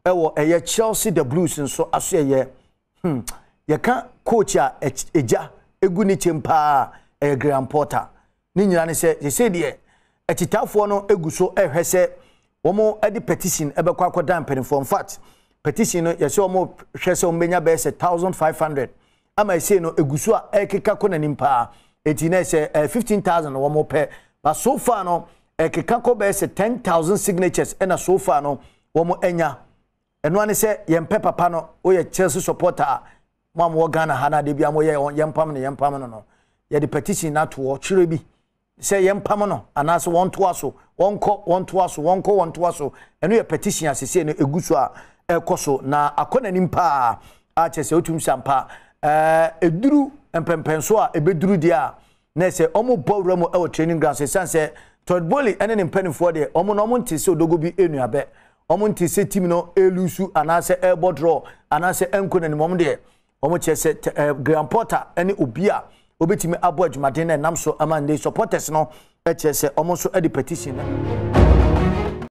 Ɛwɔ ɛyɛ Chelsea the Blues nso asoɛyɛ. Yɛka coach a egya egu ne kyɛm paa ɛyɛ Graham Potter. Ne nyinaa ne sɛ sesei deɛ akyitaafoɔ no egu so ɛhwɛ sɛ wɔn de petition ɛbɛkɔ akɔdan mpanimfoɔ. In fact, petition no yɛsɛ wɔn hwɛ sɛ wɔn bɛnya bɛyɛ sɛ 1,500 ama esei no egu so a ɛkeka kɔ n'anim paa. Eti na ɛsɛ 15,000 wɔn pɛ, but so far no ɛkeka kɔ bɛyɛ sɛ 10,000 signatures ɛna so far no wɔn anya. Ɛno ane sɛ yɛmpɛ papa no. Woyɛ Chelsea supporter a, mo a mowɔ Ghana ha no adeɛ bi a moyɛ yɛmpam no, yɛmpam no, yɛde petition no ato hɔ twerɛ bi sɛ yɛmpam no anaasɛ wɔntoa so, wɔnkɔ, wɔntoa so, wɔnkɔ, wɔntoa so. Ɛno yɛ petition a sesei no ɛgu so a ɛkɔ so na akɔ n'anim paa a kyerɛ sɛ wotumi sampa ɛduru mpɛmpɛnso a ɛbɛduru deɛ a na sɛ wɔn bɔ wura mu wɔ training ground so. Ɛsiane sɛ Todd Boehly ne ne mpanimfoɔ deɛ, wɔn no wɔn nte sɛ odogo bi enuabɛ, wɔn nte sɛ team no elose anaasɛ ɛrebɔ draw anaasɛ ɛnkɔ n'anim. Wɔn deɛ wɔn kyerɛ sɛ Graham Potter ne obi a obetumi abɔ adwumaden na ɛnam so ama ne supporters no kyerɛ sɛ wɔn nso de petition no.